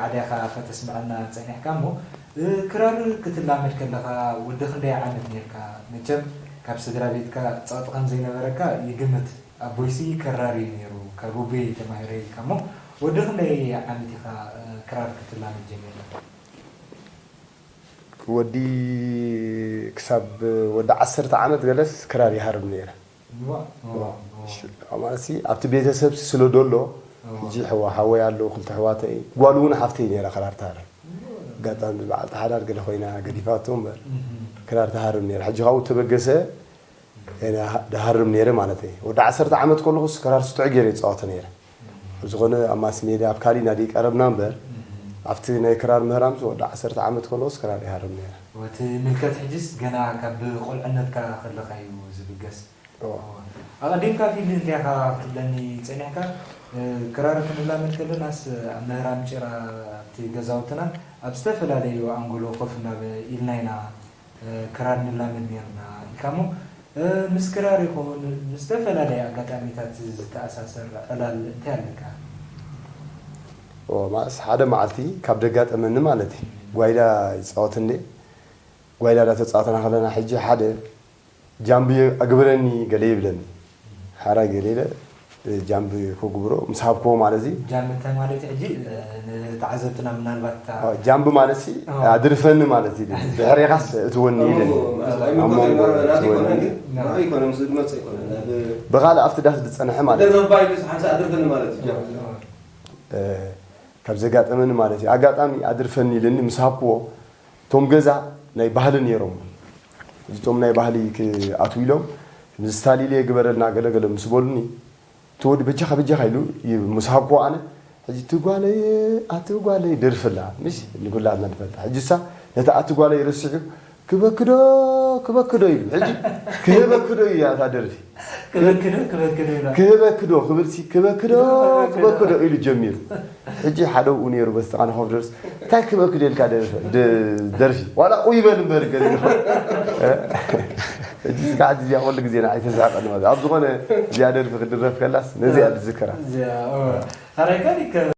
ዓድኻ ከተስምዐና ጸኒሕካ እሞ፣ እ፣ ክራር ክትላመድ ከለኻ ወዲ ክንደይ ዓመት ኔርካ? መቸም ካብ ስድራ ቤትካ ጸቕጢ ከም ዘይነበረካ ይግምት። ኣቦይሲ ከራር እዩ ነይሩ፣ ካብ ኣቦይ ተማሂረ ኢልካ እሞ፣ ወዲ ክንደይ ዓመት ኢኻ፣ እ፣ ክራር ክትላመድ ጀሚርካ? ወዲ ክሳብ ወዲ ዓሰርተ ዓመት ገለስ ክራር ይሃርም ነይረ። ዋ፣ ዋ፣ ዋ። ማለትሲ ኣብቲ ቤተሰብ ስለ ደሎ ሕጂ ሕዋ ሓወይ ኣለዉ ክልተ ኣሕዋተይ ጓል እውን ሓፍተይ ነይራ ክራር ትሃርም። ኣጋጣሚ በዓልቲ ሓዳር ገለ ኮይና ገዲፋቶ እምበር እህም። ክራር ትሃርም ነይራ። ሕጂ ካብኡ ተበገሰ ድሃርም ነይረ ማለት እዩ። ወዲ ዓሰርተ ዓመት ከለኹስ ክራር ስቱዕ ገይረ ይፃወተ ነይረ። ኣብ ዝኾነ ኣብ ማስ ሜድያ ኣብ ካሊና ደይቀረብና እምበር ኣብቲ ናይ ክራር ምህራምስ ወዲ ዓሰርተ ዓመት ከለኹስ ክራር ይሃርም ነይረ። ወቲ ምልከት ሕጅስ ገና ካብ ቁልዕነትካ ከለኻ እዩ ዝብገስ። ኦ። ኣቐዲምካ ፊልድ እንታይ ኢኻ ክትብለኒ ጸኒሕካ? እ፣ ክራር ክንላመድ ከለናስ ኣብ ምህራም ጭራ ኣብቲ ገዛውትና ኣብ ዝተፈላለዩ ኣንጎሎ ኮፍ እናበ ኢልና ኢና፣ እ፣ ክራር ንላመድ ነርና ኢልካ እሞ፣ እ፣ ምስ ክራር ይኹን ምስ ዝተፈላለየ ኣጋጣሚታት ዝተኣሳሰር ዕላል እንታይ ኣለካ? ኦ፣ ማስ ሓደ መዓልቲ ካብ ደጋጠመኒ ማለት እዩ። ጓይላ ይፃወት እንዴ፣ ጓይላ እንዳተፃወትና ከለና ሕጂ ሓደ ጃምብ ኣግብረኒ ገለ ይብለኒ። ሓራይ ገለ ኢለ ጃምብ ክግብሮ ምስ ሃብክዎ ማለት እዩ። ጃምብ እንታይ ማለት እዩ? ሕጂ፣ እ፣ ንተዓዘብትና ምናልባት እታ ኦ፣ ጃምብ ማለት ሲ ኣድርፈኒ ማለት እዩ። ድሕሬኻስ እትወኒ ኢለኒ። ኣብ መንጎ ናቲ ይኮነ ግን ንዑ ይኮነ ምስ ዝመፀ ይኮነ ናብ ብኻልእ ኣብቲ ዳስ ዝፀንሐ ማለት እዩ። ደረባ ኢሉ ሓንሳ ኣድርፈኒ ማለት እዩ። እ፣ ካብ ዘጋጠመኒ ማለት እዩ። ኣጋጣሚ ኣድርፈኒ ኢለኒ ምስ ሃብክዎ እቶም ገዛ ናይ ባህሊ ነይሮም። እቶም ናይ ባህሊ ክኣትው ኢሎም ምስ ስታሊል ግበረልና ገለገለ ምስ በሉኒ እቲ ወዲ በጃኻ በጃኻ ኢሉ ምስ ሃብክዎ ኣነ ሕጂ እቲ ጓለይ ኣቲ ጓለይ ደርፍላ ምሽ ንኩላትና ንፈልጣ። ሕጂ እሳ ነቲ ኣቲ ጓለይ ረሲዑ ክበክዶ ክበክዶ ኢሉ ሕጂ ክህበክዶ እዩ እታ ደርፊ ክበክዶ ክበክዶ ኢላ ክህበክዶ ክብል ሲ ክበክዶ ክበክዶ ኢሉ ጀሚሩ። ሕጂ ሓደ ኣብኡ ነይሩ በስቲ ቃና ኮፍ ደርስ እንታይ ክበክዶ ኢልካ ደርፊ ደ- ደርፊ ዋላ ቁይ በል እምበር ገለ ሕጂ ስጋዕ እዚኣ ኩሉ ግዜ ንዓይ ተዛቀኒ ማለት ኣብ ዝኾነ እዚኣ ደርፊ ክድረፍ ከላስ ነዚኣ ዝዝከራ እዚኣ፣ ኦ፣ ሓራይ ካሊእ ከ-